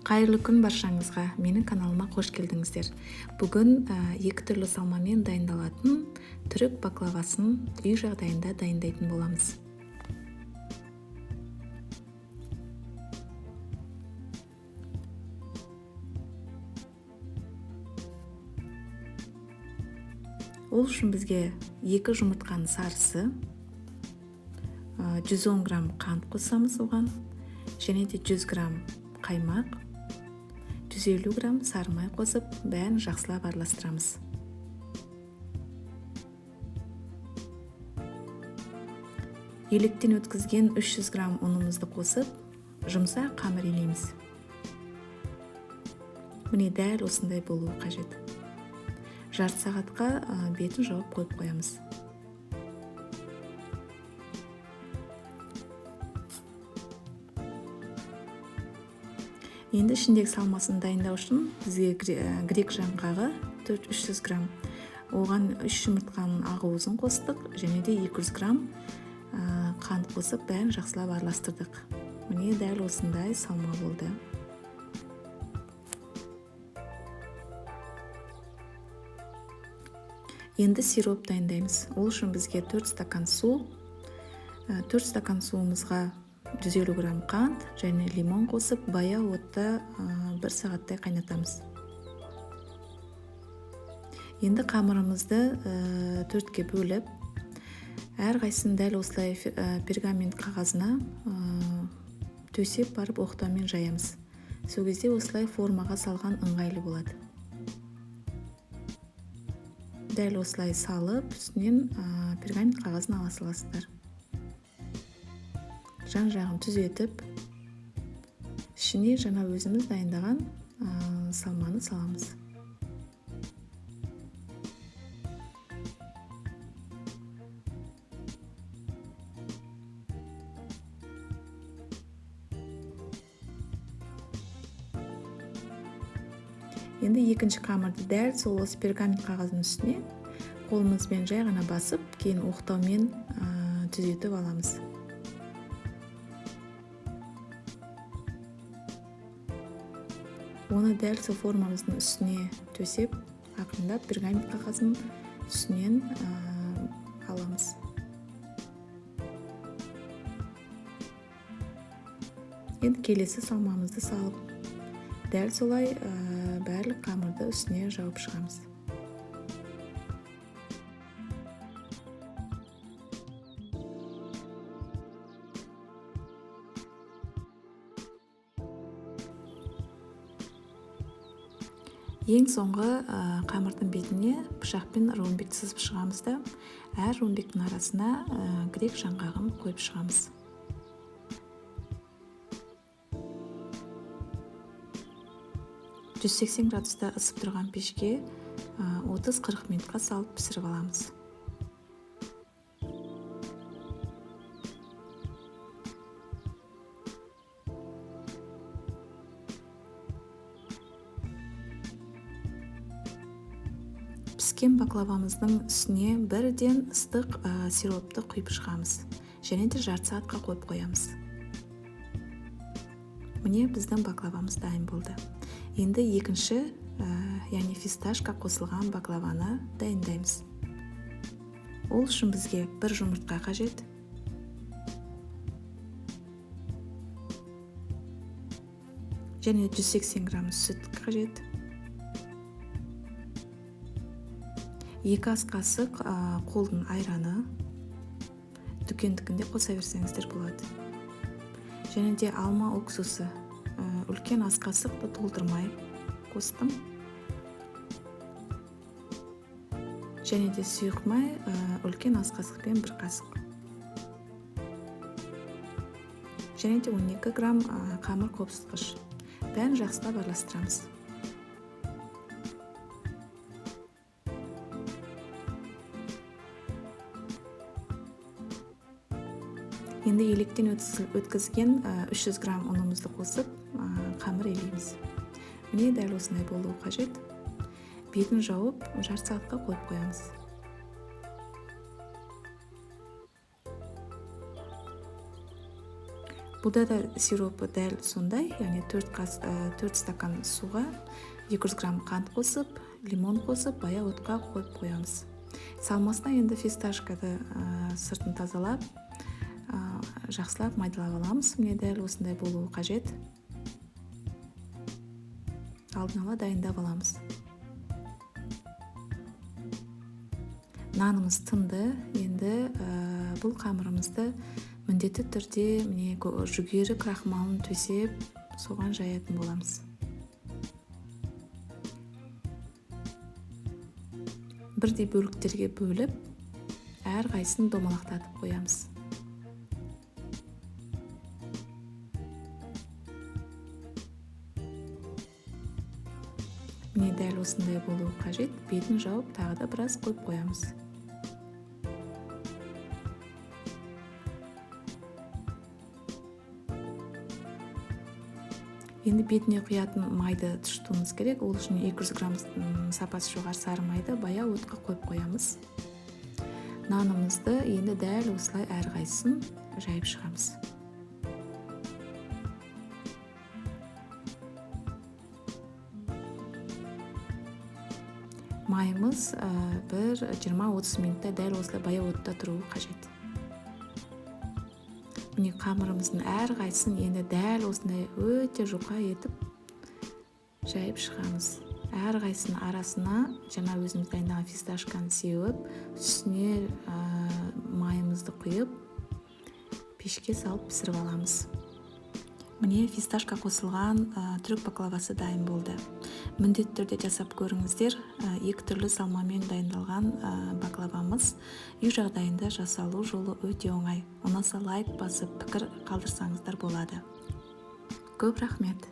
Қайырлы күн баршаңызға! Менің каналыма қош келдіңіздер. Бүгін екі түрлі салмамен дайындалатын түрік баклавасын үй жағдайында дайындайтын боламыз. Ол үшін бізге 2 жұмыртқаның сарысы, 110 грамм қант қосамыз оған, және де 100 грамм қаймақ, 150 грамм сары май қосып, бәрін жақсылап араластырамыз. Електен өткізген 300 грамм ұнымызды қосып, жұмсақ қамыр илейміз. Міне дәл осындай болуы қажет. Жарты сағатқа бетін жауып қойып қоямыз. Енді ішіндегі салмасын дайындау үшін бізге грек жаңғағы 300 грамм, оған 3 жұмыртқаның ақуызын қостық, және де 200 грамм қант қосып, бәрін жақсылап араластырдық. Міне дәл осындай салма болды. Енді сироп дайындаймыз. Ол үшін бізге 4 стакан су, 4 стакан суымызға 150 грамм қант және лимон қосып, баяу отта 1 сағаттай қайнатамыз. Енді қамырымызды 4-ке бөліп, әрқайсысын дәл осылай пергамент қағазына төсеп барып оқтаумен жаямыз. Сол кезде осылай формаға салған ыңғайлы болады. Дәл осылай салып, үстінен пергамент қағазын ала саласыздар. Жан-жағын түзетіп, ішіне жаңа өзіміз дайындаған салманы саламыз. Енді екінші қамырды дәл сол осы пергамент қағазының үстіне қолымызбен жай ғана басып, кейін оқтаумен түзетіп аламыз. Оны дәл сол формамыздың үстіне төсеп, ақырындап пергамент қағазын үстінен аламыз. Енді келесі салмамызды салып, дәл солай барлық қамырды үстіне жауып шығамыз. Ең соңғы қамырдың бетіне пышақпен ромбик сызып шығамыз да, әр ромбиктің арасына грек жаңғағын қойып шығамыз. 180 градуста ысып тұрған пешке 30-40 минутқа салып пісіріп аламыз. Піскен баклавамыздың үстіне бірден ыстық сиропты құйып шығамыз және де жарты сағатқа қойып қоямыз. Міне біздің баклавамыз дайын болды. Енді екінші, яғни фисташка қосылған баклаваны дайындаймыз. Ол үшін бізге бір жұмыртқа қажет. Және 180 грамм сүт қажет. 2 ас қасық қолдың айраны, дүкендікінде қоса берсеңіздер болады. Және де алма уксусы, үлкен ас қасықты толтырмай қостым. Және де сұйық май, үлкен ас қасықпен 1 қасық. Және де 12 грамм қамыр қопсытқыш. Бәрін жақсылап араластырамыз. Енді електен өткізген 300 грамм ұнымызды қосып, қамыр илейміз. Міне дәл осындай болуы қажет. Бетін жауып, жарты сағатқа қойып қоямыз. Бұда да сиропы дәл сондай, яғни 4 стакан суға 200 грамм қант қосып, лимон қосып, баяу отқа қойып қоямыз. Салмасына енді фисташканы сыртын тазалап, жақсылап майдалап аламыз. Міне дәл осындай болуы қажет. Алдын ала дайындап аламыз. Нанымыз тынды. Енді бұл қамырымызды міндетті түрде міне жүгері крахмалын төсеп, соған жаятын боламыз. Бірдей бөліктерге бөліп, әрқайсысын домалақтатып қоямыз. Міне дәл осындай болуы қажет. Бетін жауып, тағы да біраз қойып қоямыз. Енді бетіне құятын майды тұшытуымыз керек. Ол үшін 200 грамм сапасы жоғары сары майды баяу отқа қойып қоямыз. Нанымызды енді дәл осылай әрқайсысын жайып шығамыз. Майымыз бір 20-30 минутта дәл осылай баяу отта тұруы қажет. Міне қамырымыздың әрқайсысын енді дәл осындай өте жұқа етіп жайып шығамыз. Әрқайсының арасына жаңа өзіміз дайындаған фисташканы сеуіп, үстіне майымызды құйып, пешке салып пісіріп аламыз. Міне фисташка қосылған түрік баклавасы дайын болды. Міндетті түрде жасап көріңіздер. Екі түрлі салмамен дайындалған баклавамыз үй жағдайында жасалу жолы өте оңай. Ұнаса лайк басып, пікір қалдырсаңыздар болады. Көп рахмет.